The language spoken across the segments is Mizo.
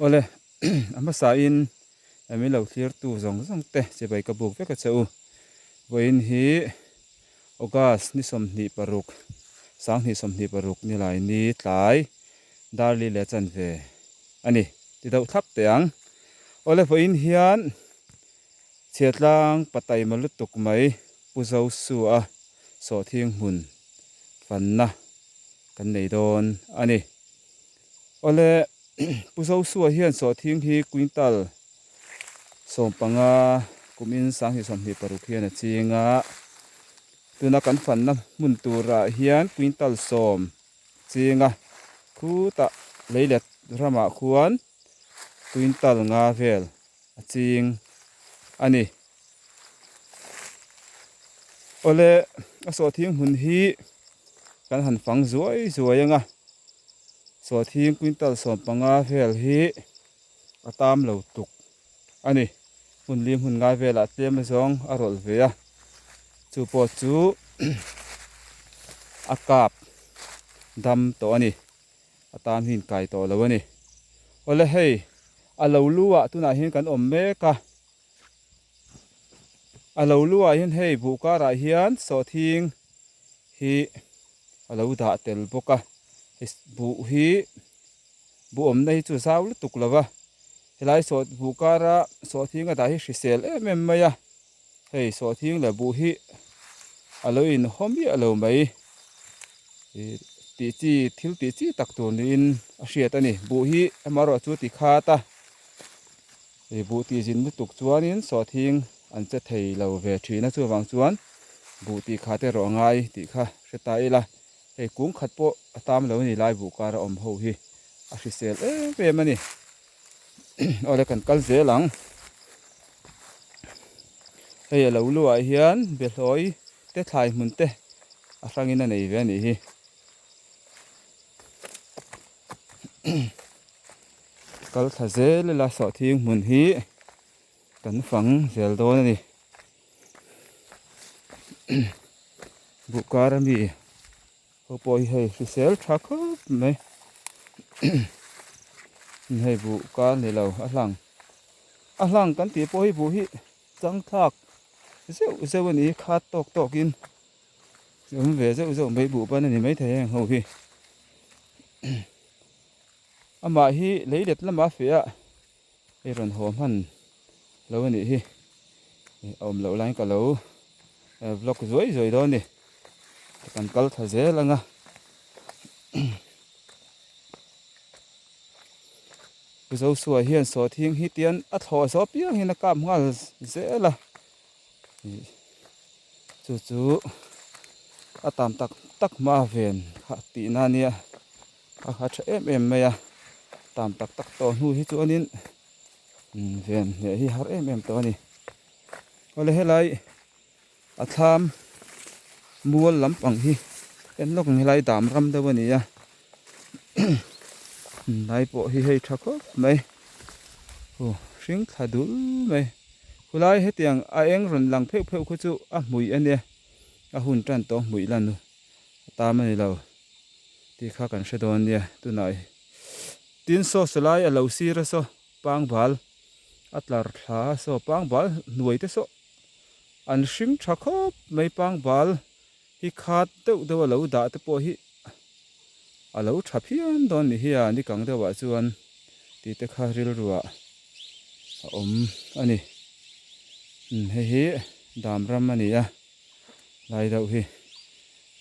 Awle, a hmasain min lo thlirtu zawng zawng te chibai ka buk vek a che u. Vawiin hi August ni 26, 2026 nilai ni tlai Darli leh chanve a ni ti deuh thlap teh ang. Awle, vawiin hian Chhiatlang pataima lutuk mai Pu Zosua sawhthing hmun fanna kan nei dawn a ni. Awle, Pu Zosua hian sawhthing hi quintal 15 kumin 2026 hian a ching a, tuna kan fanna hmun turah hian quintal 10 ching a, khutah leilet ramah khuan quintal 5 vel a ching a ni. Awle, a sawhthing hmun hi kan han fang zuai zuai ang a, sawhthing quintal 15 vel hi a tam lo tuk a ni. Hmun li hmun ngai velah tlem azawng a rawlh ve a, chu pawh chu a kap dam tawh a ni. A tan hi inkai tawh lo a ni. Awle hei, a lo lu ah tunah hian kan awm mek a. A lo lu ah hian hei buh karah hian sawhthing hi a lo dah tel bawk a. Hei buh hi buh awmna hi chu zau lutuk lo va. Helai sawh buh kara sawhthing a dah hi hrisel em em mai a. Hei sawhthing leh buh hi a lo inhaw miah lo mai ih tih chi thil tih chi tak tur niin a hriat a ni. Buh hi amaherawhchu ti khat a ih buh tih zin lutuk chuanin sawhthing an che thei lo ve thin a chuvang chuan buh tih khat erawh a ngai tih kha hre ta ila hei kung khat pawh a tam lo a ni lai buh kara awm ho hi a hrisel em em a ni. Awle kan kal zel ang. Hei a lo luah hian behlawi te thlai hmun te a hrangin a nei ve a nih hi. Kal thla zel ila sawhthing hmun hi kan fang zel dawn a ni. Buhkar ami. Ho pawh hi hei hrisel tha khawp mai hei buh kar ni lo a hlang a hlang kan tih pawh hi buh hi chang thlak zeuh zeuh a ni khat tawk tawk in awm ve zeuh zeuh mai buh ban a ni maithei heng ho hi amah hi lei let lama feh a hei rawn haw hman lo a nih hi a awm loh laiin ka lo vlog zuai zuai dawn a ni kan kal thla zel ang a Joshua hian sawhthing hi tian a thlawh zawh piang hian a kap nghal zel a chu chu a tam tak tak hma ven kha tihna a nia. A ha tha em em mai a, tam tak tak tawh hnu hi chuanin ven hneh hi har em em tawh a ni. Awle helai a thlam mual lampang hi en lawk ang helai dam ram deuh a ni a, lai pawh hi hei tha khawp mai, aw hring thla dul mai. Khulai hetiang a eng rawn lang pheuh pheuh khu chu a hmui a nia, a hun tan tawh hmuih lan a tam a ni lo. Tih kha kan hre dawn nia tunah hi tin saw salai a lo sir a saw pangbal a tlar thla a saw pangbal hnuai te saw an hring tha khawp mai pangbal hi khat deuh deuh a lo dah te pawh hi a lo tha phian dawn ni hi a ni kang deuh ah chuan tih te kha rilru ah a awm a ni hei hi dam ram a ni a lai deuh hi.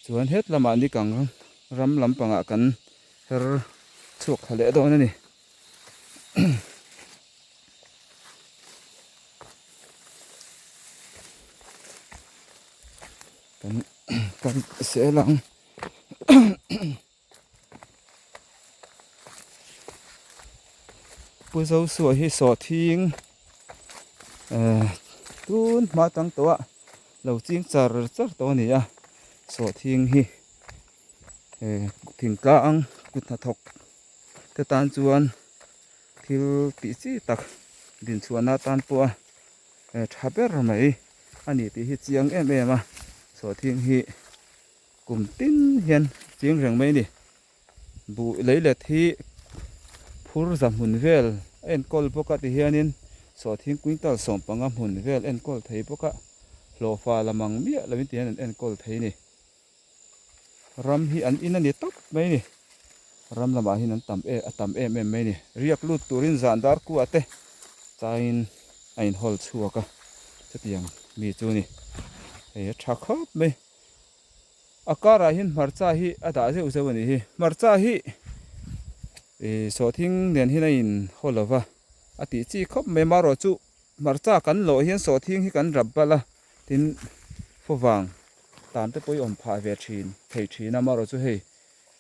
Chuan het lamah ni kang ram lampangah kan her chhuak thla leh dawn a ni. Kan kan sel ang. Pu Zosua hi sawhthing eh tun hma tang tawh a lo ching char char tawh a ni a sawhthing hi eh thingtlang kut hnathawk te tan chuan thil tih chi tak dinchhuahna atan pawh a eh tha ber mai a ni tih hi chiang em em a sawhthing hi. Kum tin hian ching reng mai a ni. Buh leilet hi phur za hmun vel enkawl bawk a tihianin sawhthing quintal 15 hmun vel enkawl thei bawk a, hlawhfa la mang miah lovin tihian an enkawl thei a ni. Ram hi an in a ni tawp mai a ni. Ram lamah hian an tam em a tam em em mai a ni. Riak lut turin zan dar kuah te chaiin a inhawl chhuak a, chutiang mi chu a ni. Hei a tha khawp mai. A karah hian hmarcha hi a dah zeuh zeuh a nih hi. Hmarcha hi ih sawhthing nen hian a inhaw lo va, a tih chi khawp mai. Amaherawhchu hmarcha kan lawh hian sawhthing hi kan rap balh a, tin fawvang tan te pawh hi awm phah ve thin thei thin a. Amaherawhchu hei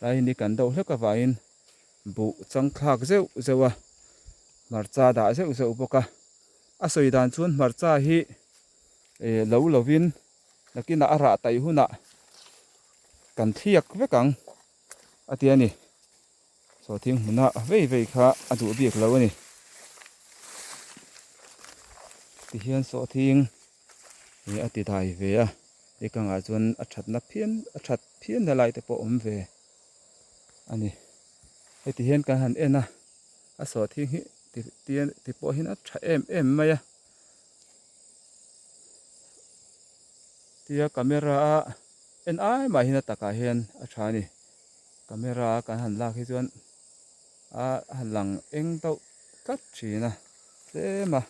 lai hi ni kan deuh hlek avangin buh chang thlak zeuh zeuh a, hmarcha dah zeuh zeuh bawk a. A sawi dan chuan hmarcha hi ih lo lovin Nakinah a rah taih hunah kan thliak vek ang a ti a ni. Sawhthing hmuna vei vei kha a duh bik lo a ni. Tihian sawhthing hi a ti dai ve a, hei chuan a thatna phian a that phian na lai te pawh awm ve a ni. Heti hian kan han en a, a sawhthing hi ti pawh hian a tha em em mai a. Tia camera a en ai mah hian a takah hian a tha a ni. Camera a kan han lak hi chuan a han lang eng deuh tlat thin a tlem a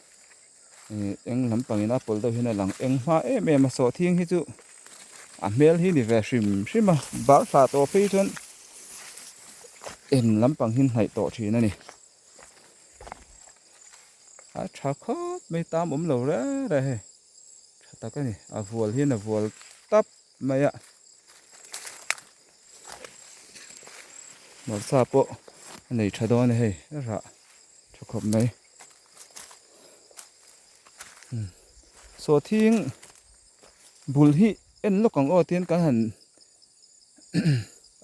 ih eng lampangin a pawlh deuh hian a lang eng hma em em a sawhthing hi chu a hmel hi ni ve hrim hrim a bar thlah tawh phei chuan en lampang hi hnaih tawh thin a ni. A tha khawp mai tam awm lo reng reng hei tha tak a ni a vual hian a vual tap mai a hmarcha pawh a nei tha dawn a hei a rah tha khawp mai sawhthing bul hi en lawk ang aw tiin kan han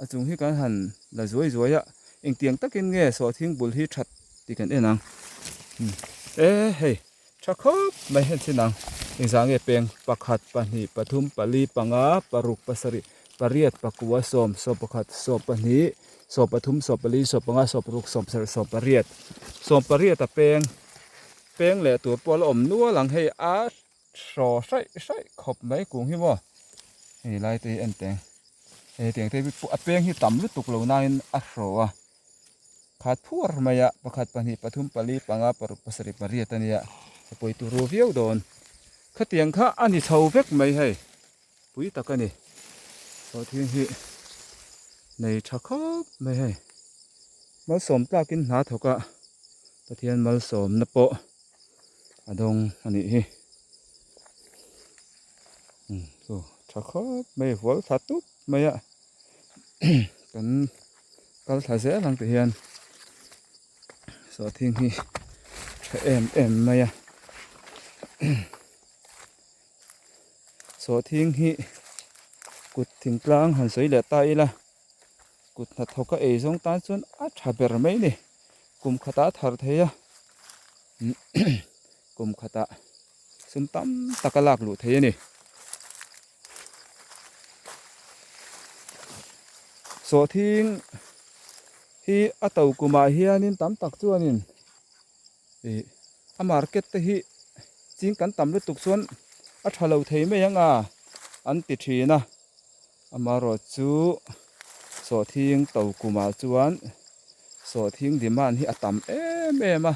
a chung hi kan han la zuai zuai a engtiang takin nge sawhthing bul hi that tih kan en ang e hei tha khawp mai hian chin ang engzah nge peng pakhat pahnih pathum pali panga paruk pasarih pariat pakua sawm sawm pakhat sawm pahnih sawm pathum sawm pali sawm panga sawm paruk sawm sarih sawm pariat sawm pariat a peng peng leh tur pawh a la awm nual ang hei a Hraw hraih hraih khawp mai kung hi maw hei lai te hi en teng hei tiang te hi a peng hi tam lutuk lo nain a hraw a khat phuar mai a pakhat pahnih pathum pali panga paruk pasarih pariat a nia a pawi turu viau dawn khatiang kha a ni chho vek mai hei pui tak a ni sawhthing hi nei tha khawp mai hei malsawm tlakin hna thawk a Pathian malsawmna pawh a dawng a nih hi chu tha khawp mai hual thla tup mai a kan kal thla zel ang tih hian sawhthing hi tha em em mai a sawhthing hi kut thingtlang han sawi leh ta ila kut hnathawk a ei zawng tan chuan a tha ber mai a ni kum khatah a thar thei a kum khatah sum tam tak a lak luh thei a ni sawhthing hi a to kumah hianin tam tak chuanin ih a market te hi ching kan tam lutuk chuan a tha lo thei mai ang a an ti thin a. Amaherawhchu sawhthing to kumah chuan sawhthing demand hi a tam em em a,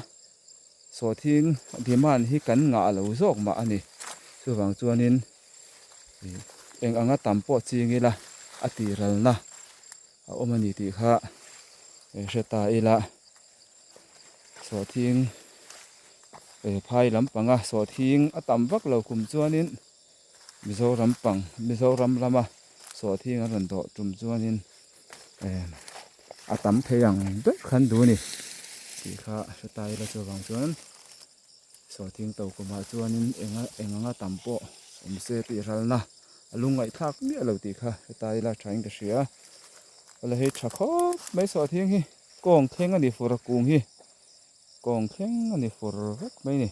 sawhthing demand hi kan ngah lo zawk mah a ni. Chuvang chuanin eng anga tam pawh ching ila a tiralna a awm a ni tih kha hre ta ila. Sawhthing phai lampanga sawhthing a tam vak lo kum chuanin. Mizoram pang Mizoram lama sawhthing an rawn dawh tum chuanin eh a tam thei ang ber khan duh a ni tih kha a hre ta ila chuvang chuan sawhthing to kumah chuanin enga eng anga tam pawh awm se tih ralna a lungngaihthlak miah lo tih kha hre ta ila thain ka hria awle hei tha khawp mai sawhthing hi kawng thleng a ni fur a kung hi kawng thleng a ni fur vek mai a ni.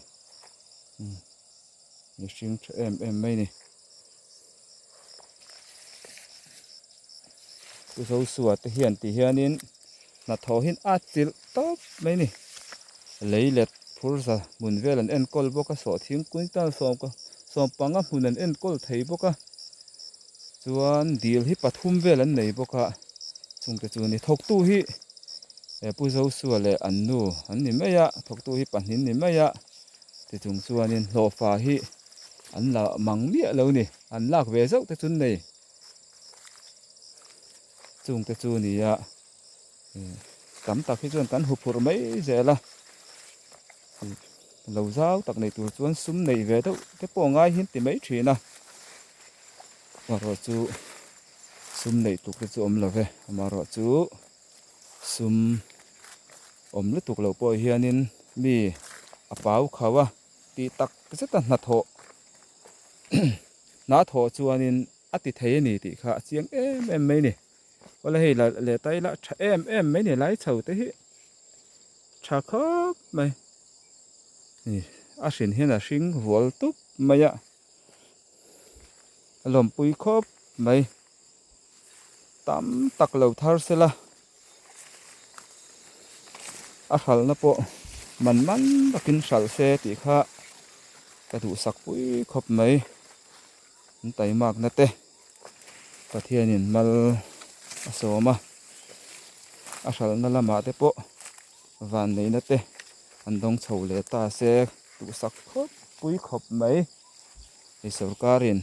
Mihring tha em em mai ni. Pu Zosua te hian ti hianin hnathawh hin a chilh tawp mai ni. Lei let phur za hmun vel an enkawl bawk a, sawhthing quintal 15 hmun an enkawl thei bawk a, chuan dil hi pathum vel an nei bawk a, chungte chu ni thawktu hi Pu Zosua leh an nu an ni mai a, thawktu hi pahnih ni mai a, tichung chuanin hlawhfa hi an la mang miah lo ni, an lak ve zauh te chu an nei, chungte chu ni a. Tam tak hi chuan kan huphurh mai zel a, lo zau tak nei tur chuan sum neih ve deuh te pawh ngai hi an ti mai thin a, amaherawh chu sum neih tuk te chu awm lo ve, amaherawh chu sum awm lutuk loh pawh hianin mi a pau khauh a tih tak zeta hnathawh hna thawh chuanin a ti thei a ni tih kha a chiang em em mai a ni. Awle hei la leh ta ila tha em em mai ni lai chho te hi tha khawp mai ni a hrin hian a hring vual tup mai a a lawmpui khawp mai tam tak lo thar sela a hralhna pawh man man takin hralh se tih kha ka duhsak pui khawp mai an taimakna te. Pathianin mal a sawm a, a hralhna lamah te pawh vanneihna te an dawng chho leh ta se duhsak khawp pui khawp mai. Hei sorkarin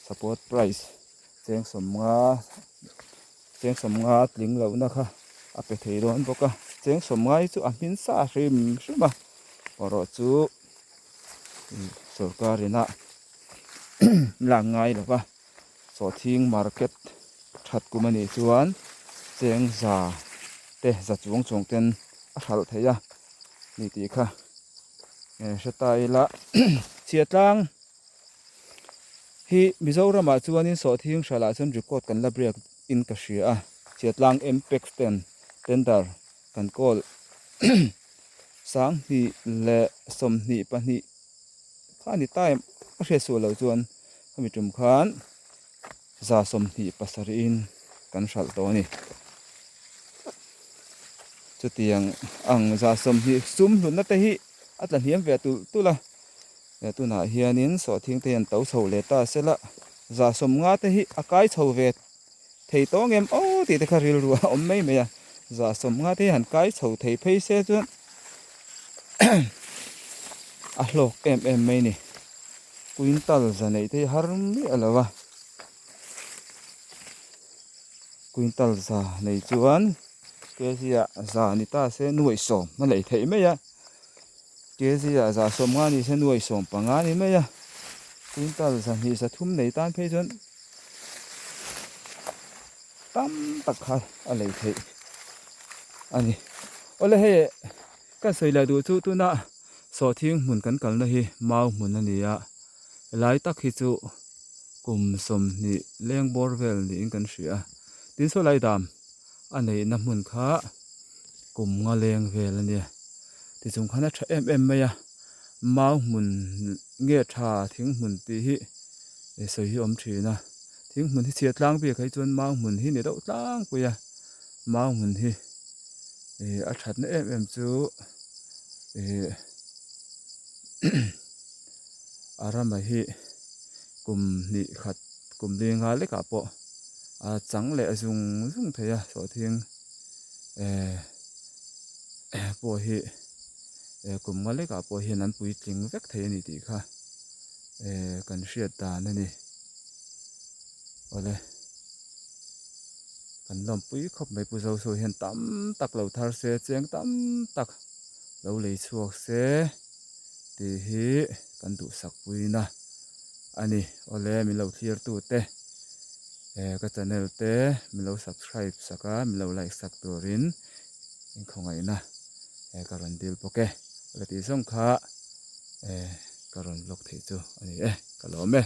support price cheng sawmnga cheng sawmnga tling lohna kha a pe thei dawn bawk a, cheng sawmnga hi chu a hmin sa hrim hrim a, erawh chu sorkarin a. lak ngai lo va sawhthing market that kum a nih chuan cheng za te za chuang chuang ten a hralh theih a ni tih kha hre ta ila chhia tlang hi Mizoramah chuanin sawhthing hralh ah chuan record kan la break in ka hria a chhia tlang mpex ten tender kan kawl 2022. Kha ni time a hriat suh loh chuan khami tum khan 27 in kan hralh tawh a ni. Chutiang ang 20 sum hlutna te hi a tla hniam ve tulh tulh a, tunah hianin sawhthing te hian to chho leh ta sela 50 te hi a kai chho ve thei tawh ngem aw tih te kha rilru a awm mai mai a, 50 te hi han kai chho thei phei se chuan a hlawk em em mai ni quintal za neih te hi har miah lo a quintal za nei chuan kg ah za ni ta se nuaih sawm a lei theih mai a kg ah 150 ni se nuaih 15 ni mai a quintal 2 3 nei tan phei chuan tam tak kha a lei theih a ni. Awle hei kan sawi leh duh chu tuna sawhthing hmun kan kalna hi mau hmun a ni a, helai tak hi chu kum 20 leng bawr vel niin kan hria a, tin saw lai dam a neihna hmun kha kum nga leng vel a nia, tichung khan a tha em em mai a, mau hmun nge tha thing hmun tih hi sawi hi a awm thin a. Thing hmun hi chhia tlang bik ah chuan mau hmun hi ni deuh tlangpui a, mau hmun hi ih a thatna em em chu ih a ramah hi kum hnih khat kum li nga lekah pawh a chang leh zung zung thei a sawhthing eh pawh hi kum nga lekah pawh hian an puitling vek thei a ni tih kha eh kan hriat dan a ni. Awle kan lawmpui khawp mai Pu Zoso hian tam tak lo thar se cheng tam tak lo lei chhuak se tih hi kan duhsak puina a ni. Awle min lo thlir tu te eh ka channel te min lo subscribe sak a min lo like sak turin inkhawngaihna eh ka rawn dil bawk e. Awle tih zawng kha eh ka rawn vlog theih chu a ni e ka lawm e.